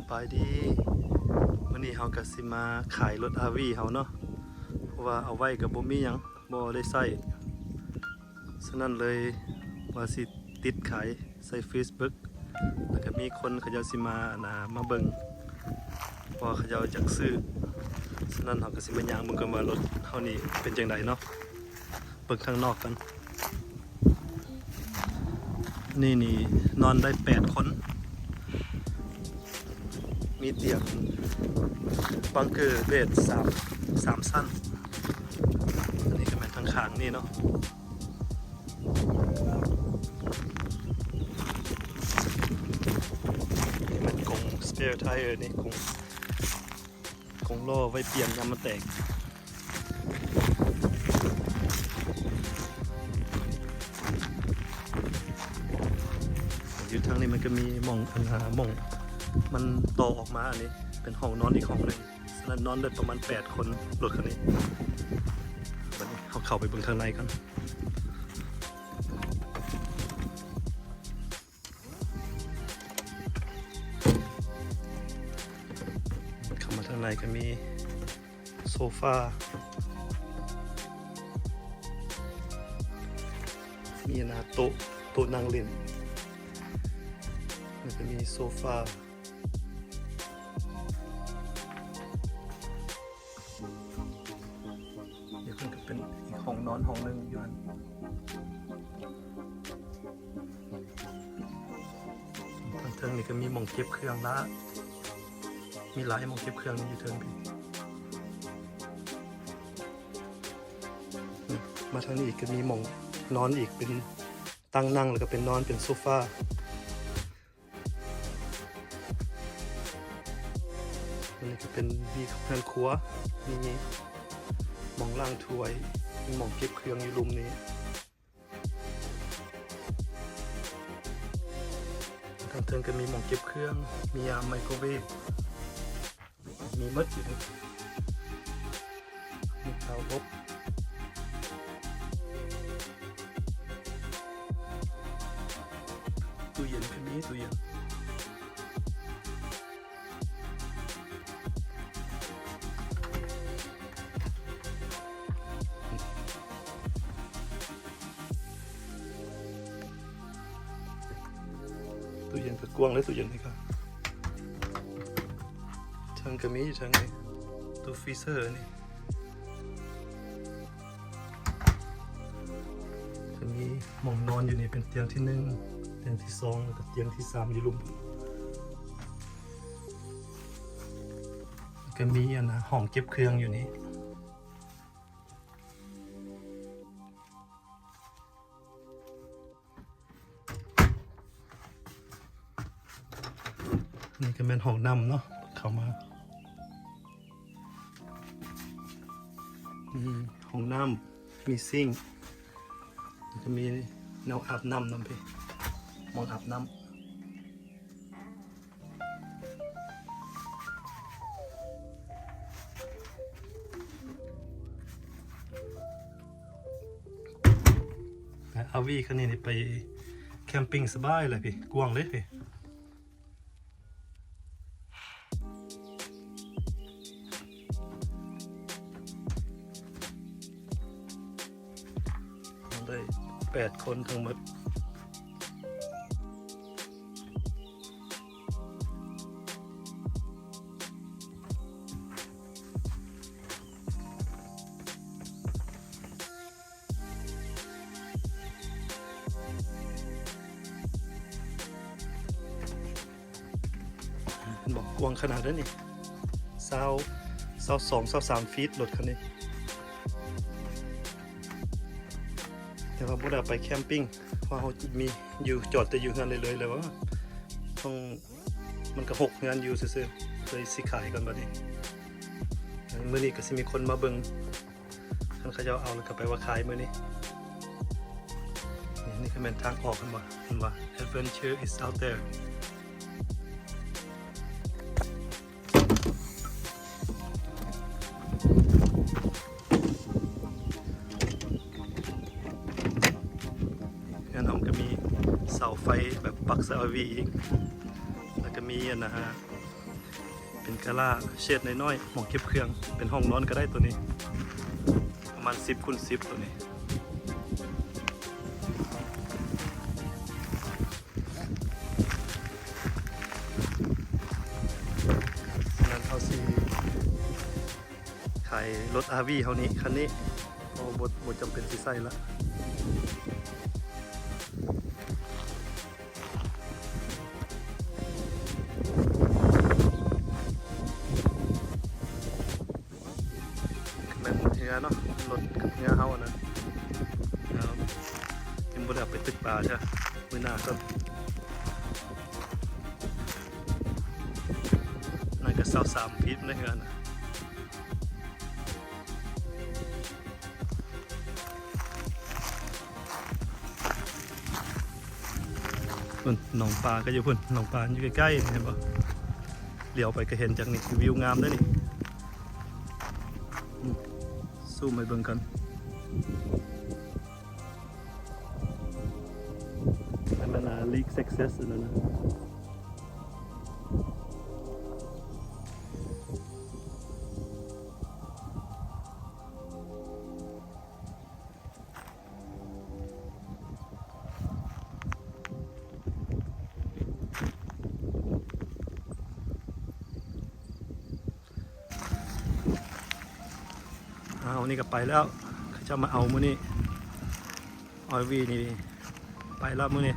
ສະບາຍດີ ມື້ນີ້ເຮົາກະຊິມາຂາຍລົດ ອາຣ໌ວີ ເຮົາເນາະ ເພາະວ່າເອົາໄວ້ກະບໍ່ມີຫຍັງ ບໍ່ໄດ້ໃຊ້ ສະນັ້ນເລີຍວ່າຊິຕິດຂາຍໃສ່ເຟສບຸກ ແລ້ວກະມີຄົນເຂົາເຈົ້າຊິມາ ອັນນ່າ ມາເບິ່ງ ເພາະວ່າເຂົາເຈົ້າຢາກຊື້ ສະນັ້ນເຮົາກະຊິມາຍ່າງເບິ່ງກ່ອນວ່າລົດເຮົານີ້ເປັນຈັ່ງໃດເນາະ. ເບິ່ງຂ້າງນອກກັນ ນີ້ນີ້ນອນໄດ້ແປດຄົນ ມີຕຽງບັງເກີເບດສາມ ສາມຊັ້ນ ອັນນີ້ກະແມ່ນທາງຂ້າງນີ້ເນາະ ນີ້ແມ່ນກົງສະເປຣໄທເອີ ນີ້ກົງ ກົງລໍ້ໄວ້ປ່ຽນຍາມມັນແຕກ ຢູ່ທາງນີ້ມັນກະມີໝ່ອງ ອັນນ່າ ໝ່ອງມັນຕໍ່ອອກມາ ອັນນີ້ເປັນຫ້ອງນອນອີກຫ້ອງໜຶ່ງ ສະນັ້ນນອນໄດ້ປະມານແປດຄົນ ລົດຄັນນີ້ ບາດນີ້ເຮົາເຂົ້າໄປເບິ່ງຂ້າງໃນກັນ. ເຂົ້າມາທາງໃນກະມີໂຊຟາ ມີ ອັນນ່າ ໂຕະ ໂຕະນັ່ງຫຼິ້ນ ແລ້ວກະມີໂຊຟາ ນີ້ເພິ່ນກະເປັນອີກຫ້ອງນອນຫ້ອງໜຶ່ງຢູ່ຫັ້ນ ທາງເທິງນີ້ກະມີໝ່ອງເກັບເຄື່ອງລະ ມີຫຼາຍໝ່ອງເກັບເຄື່ອງຢູ່ເທິງພີ້ ມາທາງນີ້ອີກກະມີໝ່ອງນອນອີກ ເປັນຕັ່ງນັ່ງ ແລ້ວກະເປັນນອນ ເປັນໂຊຟາ. ອັນນີ້ກະເປັນ ມີເຮືອນຄົວ ມີໝ່ອງລ້າງຖ້ວຍ ມີໝ່ອງເກັບເຄື່ອງຢູ່ລຸ່ມນີ້ ທາງເທິງກະມີໝ່ອງເກັບເຄື່ອງ ມີອ່າງໄມໂຄຣເວບ ມີໝົດຢູ່ນີ້ ມີເຕົາອົບ ຕູ້ເຢັນກະມີ ຕູ້ເຢັນ ຕູ້ເຢັນກະກວ້າງເລີຍ ຕູ້ເຢັນນີ້ກະ ເທິງກະມີຢູ່ເທິງນີ້ ຕູ້ຟຣີເຊີນີ້ ກະມີໝ່ອງນອນຢູ່ນີ້ ເປັນຕຽງທີໜຶ່ງ ຕຽງທີສອງ ແລ້ວກະຕຽງທີສາມຢູ່ລຸ່ມ ກະມີ ອັນນ່າ ຫ້ອງເກັບເຄື່ອງຢູ່ນີ້. ນີ້ກະແມ່ນຫ້ອງນ້ຳເນາະ ເຂົ້າມາ ມີຫ້ອງນ້ຳ ມີຊິງ ແລ້ວກະມີແນວອາບນ້ຳນຳພີ້ ໝ່ອງອາບນ້ຳ. ອາຣ໌ວີຄັນນີ້ນີ້ໄປແຄມປິງສະບາຍເລີຍພີ້ ກວ້າງເລີຍພີ້ ໄດ້ແປດຄົນທັງໝົດ. ເຫັນບໍ່ ກວ້າງຂະໜາດເດ້ນີ້ ຊາວ ຊາວສອງ ຊາວສາມຟີດ ລົດຄັນນີ້ ແຕ່ວ່າບໍ່ໄດ້ເອົາໄປແຄມປິງ ເພາະເຮົາມີຢູ່ ຈອດແຕ່ຢູ່ເຮືອນໄດ້ເລີຍ ແລ້ວວ່າຕ້ອງ ມັນກະຮົກເຮືອນຢູ່ຊື່ໆ ເລີຍຊິຂາຍກ່ອນບາດນີ້ ມື້ນີ້ກະຊິມີຄົນມາເບິ່ງ ຄັນເຂົາເຈົ້າເອົາແລ້ວກະໄປວ່າຂາຍມື້ນີ້ ນີ້ກະແມ່ນທາງອອກ ເຫັນບໍ່ ເຫັນວ່າ Adventure is out there. ເຮືອນເຮົາກະມີເສົາໄຟແບບປັກໃສ່ ອາຣ໌ວີ ອີກ ແລ້ວກະມີ ອັນນ່າ ເປັນກາລາເຊດນ້ອຍໆ ໝ່ອງເກັບເຄື່ອງ ເປັນຫ້ອງນອນກໍໄດ້ໂຕນີ້ ປະມານສິບຄູນສິບໂຕນີ້. ນັ້ນເຮົາຊິຂາຍລົດ ອາຣ໌ວີ ເຮົານີ້ ຄັນນີ້ ເຮົາບໍ່ ບໍ່ຈຳເປັນຊິໃຊ້ລະ. ແມ່ນເຮືອເນາະ ລົດກັບເຮືອເຮົາອັນນັ້ນ ເຮົາຍັງບໍ່ໄດ້ເອົາໄປຕຶກປາເທື່ອ ມື້ໜ້າກ່ອນ. ນັ້ນກໍຊາວສາມຟີດໃນເຮືອນະ. ພຸ້ນ ໜອງປາກໍຢູ່ພຸ້ນ ໜອງປາຢູ່ໃກ້ໆ ເຫັນບໍ່? ຫຼຽວໄປກໍເຫັນຈາກນີ້ ວິວງາມເດ້ນີ້. ອືມ ຊູມໃຫ້ເບິ່ງກ່ອນ ອັນນັ້ນນະ Lake Success ອັນນັ້ນນະ. ອ້າວ ນີ້ກໍໄປແລ້ວ ເຂົາເຈົ້າມາເອົາມື້ນີ້ ອາຣ໌ວີ ນີ້ໄປແລ້ວມື້ນີ້.